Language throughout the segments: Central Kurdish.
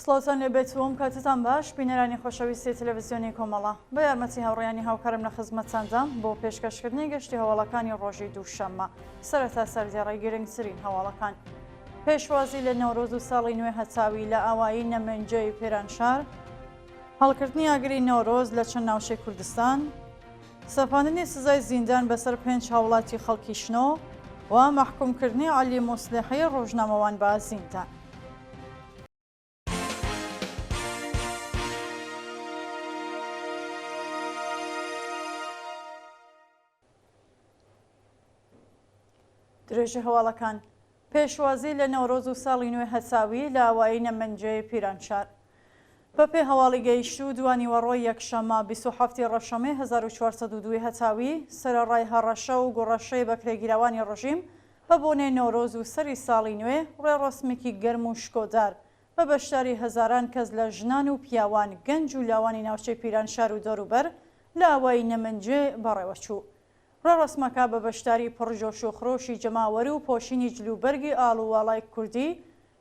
سڵاوتان لێبێت و ئەم کاتەتان باش بینەرانی خۆشەویستی تەلەڤزیۆنی کۆمەڵە بە یارمەتی هاوڕێیانی هاوکارم لە خزمەتتاندام بۆ پێشکەشکردنی گەشتی هەواڵەکانی ڕۆژی دووشەممە سەرەتا سەردێڕی گرنگترین هەواڵەکان پێشوازی لە نەورۆز و ساڵی نوێ هەتاوی لە ئاوایی نەمنجەی پێرانشار هەڵکردنی ئاگری نەورۆز لە چەند ناوچەی کوردستان، سەپاندنی سزای زیندان بەسەر پێنج هاوڵاتی خەڵکی شنۆ و مەحکومکردنی عەلی موسلیحی ڕۆژنامەوان بە زیندان. درێژەی هەواڵەکان، پێشوازی لە نەورۆز و ساڵی نوێ هەتاوی لە ئاوایی نەمنجێی پیرانشار. بەپێی هەواڵی گەیشتوو دوانیوەڕۆی یەکشەممە 27 ی ڕەشەمەی 1402 ی هەتاوی، سەرەڕای هەڕەشە و گوڕەشەی بەکرێگیراوانی ڕژیم بە بۆنەی نەورۆز و سەری ساڵی نوێ، ڕێڕەسمێکی گەرم و شکۆدار بە بەشداری هەزاران کەس لە ژنان و پیاوان، گەنج و لاوانی ناوچەی پیرانشار و دەوروبەر لە ئاوایی نەمنجێ بەڕێوەچوو. ڕێوڕەسمەکە بە بەشداری پڕ جۆش و خرۆشی جەماوەر و پۆشینی جلوبەرگی ئاڵ و واڵای کوردی،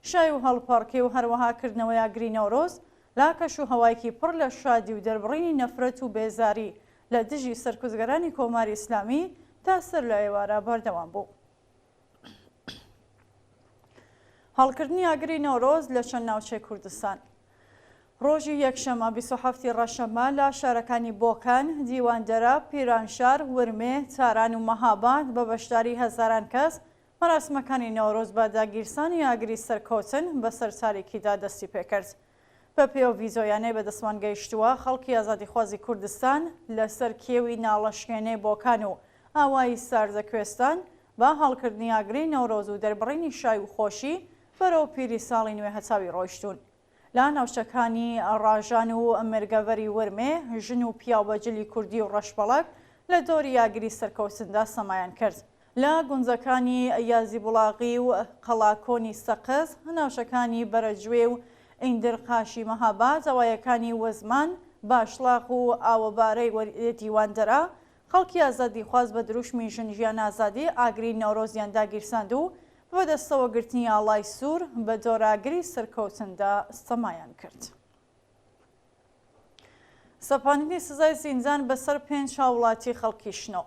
شای و هەڵپەڕکێ و هەروەها کردنەوەی ئاگری نەورۆز لە کەش و هەوایەکی پڕ لە شادی و دەربڕینی نەفرەت و بێزاری لە دژی سەرکوتگەرانی کۆماری ئیسلامی تا سەر لە ئێوارە بەردەوام بوو. هەڵکردنی ئاگری نەورۆز لە چەند ناوچەی کوردستان. ڕۆژی یەکشەممە 27 ی ڕەشەممە لە شارەکانی بۆکان، دیواندەرە، پیرانشار، ورمێ، تاران و مەهاباد بە بەشداری هەزاران کەس مەراسمەکانی نەورۆز بە داگیرسانی ئاگری سەرکەوتن بەسەر تاریکیدا دەستی پێکرد. بەپێی ئەو ڤیدیۆیانەی بەدەستمان گەیشتووە، خەڵکی ئازادیخوازی کوردستان لەسەر کێوی ناڵەشکێنەی بۆکان و ئاوایی ساردەکوێستان بە هەڵکردنی ئاگری نەورۆز و دەربڕینی شای و خۆشی بەرەو پیری ساڵی نوێ هەتاوی ڕۆیشتوون. لە ناوچەکانی ڕاژان و مێرگەڤەری ورمێ، ژن و پیاو بە جلی کوردی و ڕەشبەڵەک لە دەوری ئاگری سەرکەوتندا سەمایان کرد. لە گوندەکانی یازیبوڵاغی و قەڵاکۆنی سەقز، ناوچەکانی بەرەجوێ و ئیندرقاشی مەهاباد، ئاوایەکانی وەزمان، باشڵاغ و ئاوەبارەی دیواندەرە، خەڵکی ئازادیخواز بە دروشمی ژن ژیان ئازادی ئاگری نەورۆزیان داگیرساند و بە دەستەوەگرتنی ئاڵای سوور بە دۆراگری سەرکەوتندا سەمایان کرد. سەپاندنی سزای زیندان بەسەر پێنج هاوڵاتی خەڵکی شنۆ.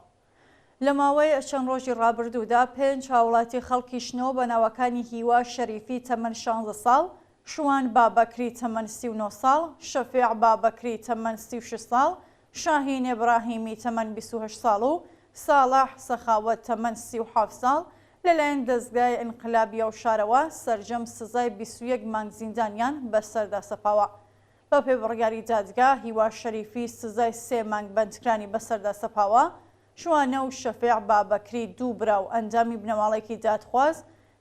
لە ماوەی چەند ڕۆژی ڕابردوودا پێنج هاوڵاتی خەڵکی شنۆ بە ناوەکانی هیوا شەریفی تەمەن 16 ساڵ، شوان بابەکری تەمەن 39 ساڵ، شەفیع بابەکری تەمەن 36 ساڵ، شاهین ئیبراهیمی تەمەن 28 ساڵ و ساڵح سەخاوەت تەمەن 37 ساڵ لەلایەن دەزگای ئینقلابی ئەو شارەوە سەرجەم سزای 21 مانگ زیندانیان بەسەردا سەپاوە. بەپێی بڕیاری دادگا، هیوا شەریفی سزای سێ مانگ بەندکرانی بەسەردا سەپاوە، شوانە و شەفیع بابەکری دوو برا و ئەندامی بنەماڵەیەکی دادخواز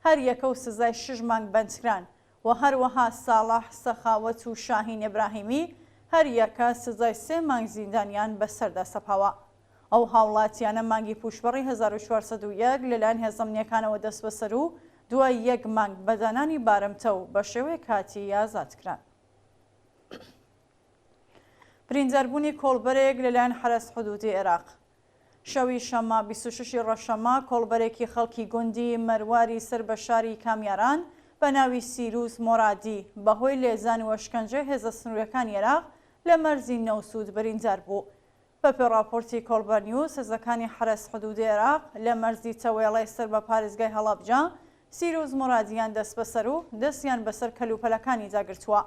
هەریەکە و سزای شەش مانگ بەندکران و هەروەها ساڵح سەخاوەت و شاهین ئیبراهیمی هەریەکە سزای سێ مانگ زیندانیان بەسەردا سەپاوە. ئەو هاوڵاتیانە مانگی پووشپەڕی 1401 لەلایەن هێزە ئەمنییەکانەوە دەستبەسەر و دوای یەک مانگ بە دانانی بارمتە و بە شێوەی کاتی ئازاد کران. برینداربوونی کۆڵبەرێک لەلایەن حەرەس حدودی عێراق. شەوی شەممە 26 ی ڕەشەمە کۆڵبەرێکی خەڵکی گوندی مەرواری سەر بە شاری کامیاران بە ناوی سیروس مۆرادی بەهۆی لێزان و ئەشکەنجەی هێزە سنووریەکانی عێراق لە مەرزی نەوسوود بریندار بوو. بەپێ ڕاپۆرتی کۆڵبەر نیوز، هێزەکانی حەرەس حدودی عێراق لە مەرزی تەوێڵەی سەر بە پارێزگای هەڵەبجە، سیروس مورادیان دەستبەسەر و دەستیان بەسەر کەلوپەلەکانیدا گرتووە.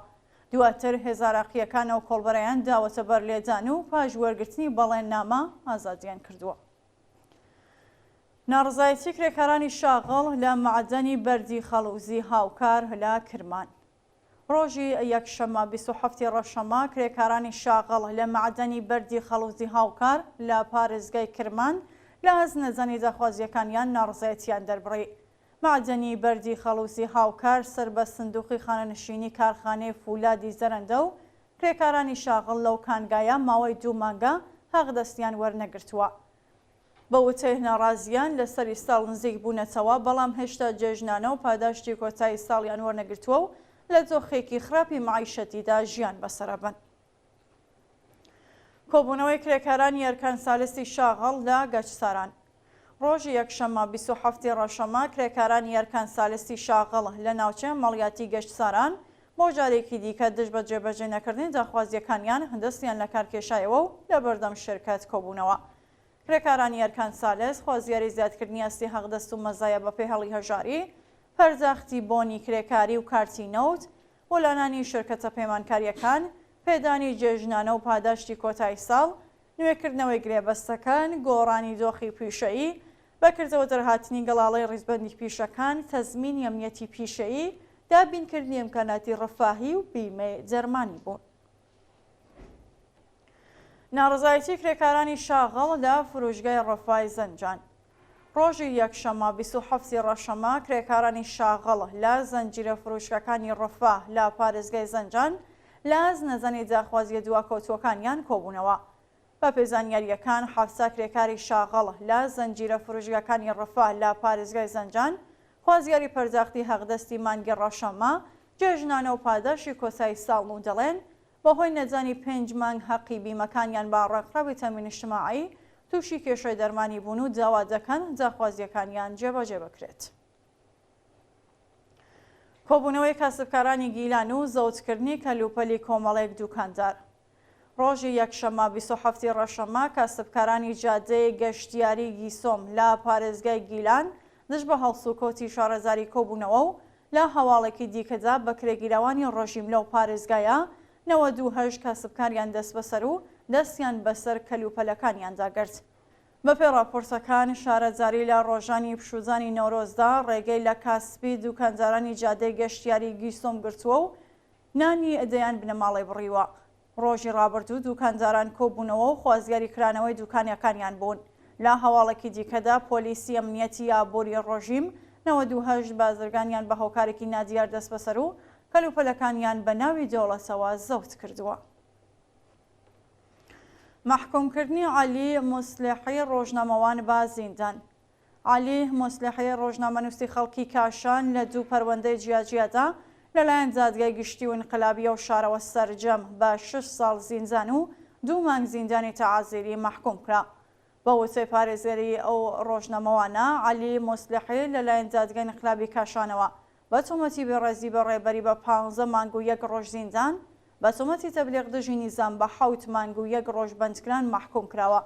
دواتر هێزە عێراقییەکان ئەو کۆڵبەرەیان داوەتە بەر لێدان و پاش وەرگرتنی بەڵێننامە ئازادیان کردووە. ناڕەزایەتی کرێکارانی شاغڵ لە مەعدەنی بەردی خەڵوزی هاوکار لە کرمان. ڕۆژی یەکشەممە 27 ی ڕەشەمە کرێکارانی شاغڵ لە مەعدەنی بەردی خەڵوزی هاوکار لە پارێزگای کرمان لە ئاست نەزانی داخوازییەکانیان ناڕەزایەتییان دەربڕی. مەعدەنی بەردی خەڵوزی هاوکار سەر بە سندوقی خانەنشینی کارخانەی فولادی زەرەندە و کرێکارانی شاغڵ لەو کانگایە ماوەی دوو مانگە حەقدەستیان وەرنەگرتووە. بە وتەی ناڕازییان لە سەری ساڵ نزیک بوونەتەوە، بەڵام هێشتا جێژنانە و پاداشتی کۆتایی ساڵیان وەرنەگرتووە و لە دۆخێکی خراپی مەعیشەتیدا ژیان بەسەرەبەن. کۆبوونەوەی کرێکارانی ئەرکان سالسی شاغڵ لە گەچساران. ڕۆژی یەکشەممە 27 ی ڕەشەمە کرێکارانی ئەرکان سالسی شاغڵ لە ناوچەی مەڵیاتی گەشتساران. بۆ جارێکی دیکە دژ بە جێبەجێ نەکردنی داخوازییەکانیان دەستیان لەکار کێشایەوە و لەبەردەم شرکەت کۆبوونەوە. کرێکارانی ئەرکان سالس خوازیاری زیادکردنی ئاستی حەقدەست و مەزایا بەپێی هەڵی هەژاری، پەرداختی بۆنی کرێکاری و کارتی نەوت، وەلانانی شرکەتە پەیمانکارییەکان، پێدانی جێژنانە و پاداشتی کۆتایی ساڵ، نوێکردنەوەی گرێبەستەکان، گۆڕانی دۆخی پیشەیی، بەکردەوە دەرهاتنی گەڵاڵەی ڕیزبەندی پیشەکان، تەزمینی ئەمنیەتی پیشەیی، دابینکردنی ئیمکاناتی ڕەفاهی و بیمەی دەرمانی بوون. ناڕەزایەتی کرێکارانی شاغڵ لە فروشگای ڕەفای زەنجان. ڕۆژی یەکشەممە 27 ی ڕەشەمە کرێکارانی شاغڵ لە زنجیرە فروشگاکانی ڕەفا لە پارێزگای زەنجان لە نەزانی داخوازییە دواکەوتووەکانیان کۆبوونەوە. بەپێی زانیارییەکان 70 کرێکاری شاغڵ لە زنجیرە فروشگاکانی ڕەفا لە پارێزگای زەنجان خوازیاری پەرداختی حەقدەستی مانگی ڕەشەمە، جێژنانە و پاداشی کۆتایی ساڵن و دەڵێن بەهۆی نەدانی پێنج مانگ هەقی بیمەکانیان بە ڕێکخراوی تەمین ئیجتماعی تووشی کێشەی دەرمانی بوون و داوا دەکەن داخوازییەکانیان جێبەجێ بکرێت. کۆبوونەوەی کاسبکارانی گیلان و زەوتکردنی کەلوپەلی کۆمەڵێک دوکاندار. ڕۆژی یەکشەممە 27 ی ڕەشەمە کاسبکارانی جادەی گەشتیاری گیسۆم لە پارێزگای گیلان دژ بە هەڵسوکەوتی شارەزاری کۆبوونەوە و لە هەواڵێکی دیکەدا بەکرێگیراوانی ڕژیم لەو پارێزگایە 98 کاسبکاریان دەستبەسەر و دەستیان بەسەر کەلوپەلەکانیاندا گرت. بەپێی ڕاپۆرتەکان شارەزاری لە ڕۆژانی پشوودانی نەورۆزدا ڕێگەی لە کاسبی دوکاندارانی جادەی گەشتیاری گیسۆم گرتووە و نانی دەیان بنەماڵەی بڕیوە. ڕۆژی ڕابردوو دوکانداران کۆبوونەوە و خوازیاری کرانەوەی دوکانەکانیان بوون. لە هەواڵێکی دیکەدا پۆلیسی ئەمنیەتی ئابووری ڕۆژیم 98 بازرگانیان بە هۆکارێکی نادیار دەستبەسەر و کەلوپەلەکانیان بە ناوی دەوڵەتەوە زەوت کردووە. مەحکوومکردنی عەلی موسلیحی ڕۆژنامەوان بە زیندان. عەلی موسلیحی ڕۆژنامەنووسی خەڵکی کاشان لە دوو پەروەندەی جیاجیادا لەلایەن دادگای گشتی و ئینقلابی ئەو شارەوە سەرجەم بە شەش ساڵ زیندان و دوو مانگ زیندانی تەعزیری مەحکووم کرا. بە وتەی پارێزەری ئەو ڕۆژنامەوانە، عەلی موسلیحی لەلایەن دادگای ئینقلابی کاشانەوە بە تۆمەتی بێڕێزی بە ڕێبەری بە پانزە مانگ و یەک ڕۆژ زیندان، بە تۆمەتی تەبلیغ دژی نیزام بە حەوت مانگ و یەک ڕۆژ بەندکران مەحکووم کراوە.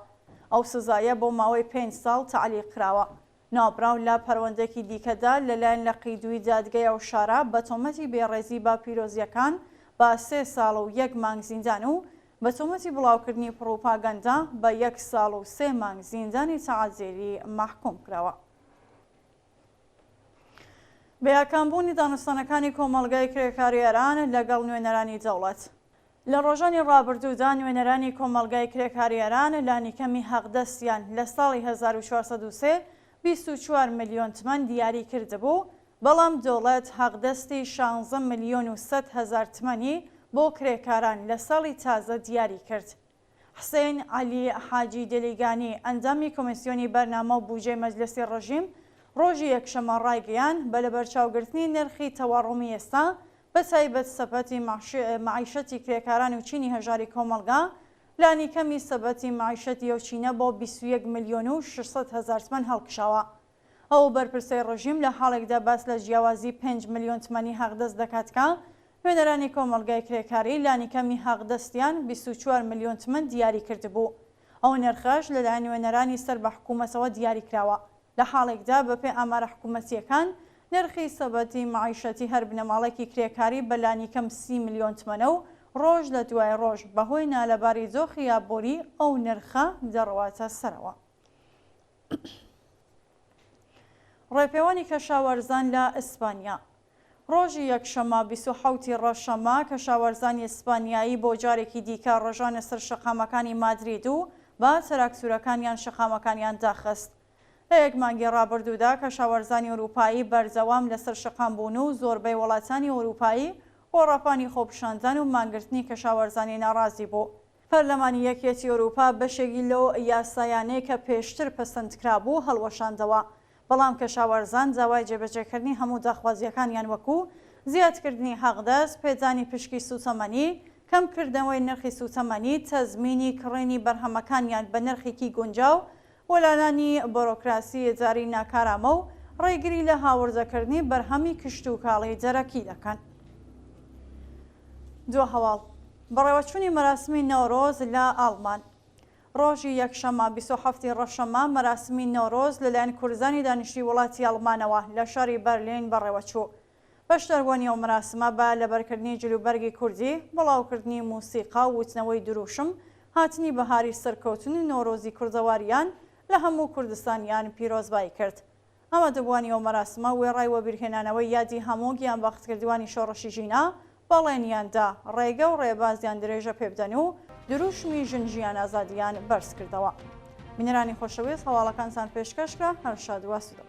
ئەو سزایە بۆ ماوەی پێنج ساڵ تەعلیق کراوە. ناوبراو لە پەروەندەیەکی دیکەدا لەلایەن لقی دووی دادگەی ئەو شارە بە تۆمەتی بێڕێزی بە پیرۆزییەکان بە سێ ساڵ و یەک مانگ زیندان و بە تۆمەتی بڵاوکردنی پڕوپاگەندە بە یەک ساڵ و سێ مانگ زیندانی تەعزیری مەحکووم کراوە. بێ ئاکامبوونی دانوستانەکانی کۆمەڵگای کرێکاری ئێران لەگەڵ نوێنەرانی دەوڵەت. لە ڕۆژانی ڕابردوودا نوێنەرانی کۆمەڵگای کرێکاری ئێران لانیکەمی حەقدەستیان لە ساڵی 1403 24 ملیۆن تمەن دیاری کردبوو، بەڵام دەوڵەت حەقدەستی شانزە ملیۆن و سەد هەزار تمەنی بۆ کرێکاران لە ساڵی تازە دیاری کرد. حسێن عەلی حاجی دلیگانی، ئەندامی کۆمیسیۆنی بەرنامە و بوجەی مەجلسی ڕژیم، ڕۆژی یەکشەممە ڕایگەیاند، بە لەبەرچاوگرتنی نرخی تەوەڕومی ئێستا، بە تایبەت سەبەتی مەعیشەتی کرێکاران و چینی هەژاری کۆمەڵگا، لانیکەمی سەبەتی مەعیشەتی ئەو چینە بۆ 21 ملیۆن و 600 هەزار تمەن هەڵکشاوە. ئەو بەرپرسەی ڕژیم لە حاڵێکدا باس لە جیاوازی پێنج ملیۆن تمەنی حەقدەست دەکات کە نوێنەرانی کۆمەڵگای کرێکاری لانیکەمی حەقدەستیان 24 ملیۆن تمەن دیاری کردبوو. ئەو نرخەش لەلایەن نوێنەرانی سەر بە حکوومەتەوە دیاری کراوە. لە حاڵێکدا بەپێی ئامارە حکوومەتییەکان نرخی سەبەتی مەعیشەتی هەر بنەماڵەیەکی کرێکاری بە لانیکەم سی ملیۆن تمەنە و ڕۆژ لە دوای ڕۆژ بەهۆی نالەباری دۆخی ئابووری ئەو نرخە دەڕواتە سەرەوە. ڕێپێوانی کەشاوەرزان لە ئیسپانیا. ڕۆژی یەکشەممە 27 ی ڕەشەمە کەشاوەرزانی ئیسپانیایی بۆ جارێکی دیکە ڕژانە سەر شەقامەکانی مادرید و بە تراکتورەکانیان شەقامەکانیان داخست. لە یەک مانگی ڕابردوودا کەشاوەرزانی ئەوروپایی بەردەوام لەسەر شەقام بوون و زۆربەی وڵاتانی ئەوروپایی گۆڕەپانی خۆپیشاندان و مانگرتنی کەشاوەرزانی ناڕازی بوو. پەرلەمانی یەکیەتی ئەوروپا بەشێکی لەو یاسایانەی کە پێشتر پەسەندکرابوو هەڵوەشاندەوە، بەڵام کەشاوەرزان داوای جێبەجێکردنی هەموو داخوازییەکانیان وەکو، زیادکردنی حەقدەست، پێدانی پشکی سوتەمەنی، کەمکردنەوەی نرخی سوتەمەنی، تەزمینی کڕینی بەرهەمەکانیان بە نرخێکی گونجاو، وەلانانی بۆرۆکراسی ئیداری ناکارامە و ڕێگری لە هاوردەکردنی بەرهەمی کشتوکاڵی دەرەکی دەکەن. دوا هەواڵ، بەڕێوەچوونی مەراسمی نەورۆز لە ئاڵمان. ڕۆژی یەکشەممە 27 ی ڕەشەممە مەراسمی نەورۆز لەلایەن کوردانی دانیشتووی وڵاتی ئەڵمانەوە لە شاری بەرلین بەڕێوەچوو. بەشداربووانی ئەو مەراسمە بە لەبەرکردنی جلوبەرگی کوردی، بڵاوکردنی موسیقا و وتنەوەی درووشم، هاتنی بەهاری سەرکەوتن و نەورۆزی کوردەواریان لە هەموو کوردستانیان پیرۆزبایی کرد. ئامادەبووانی ئەو مەراسمە وێڕای وەبیرهێنانەوەی یادی هەموو گیانبەختکردووانی شۆڕشی ژینا، بەڵێنیان دا ڕێگە و ڕێبازیان درێژە پێ بدەن و دروشمی ژن ژیان ئازادییان بەرز کردەوە. بینەرانی خۆشەویست هەواڵەکانتان پێشکەش کرا، هەر شاد و ئاسوودە بن.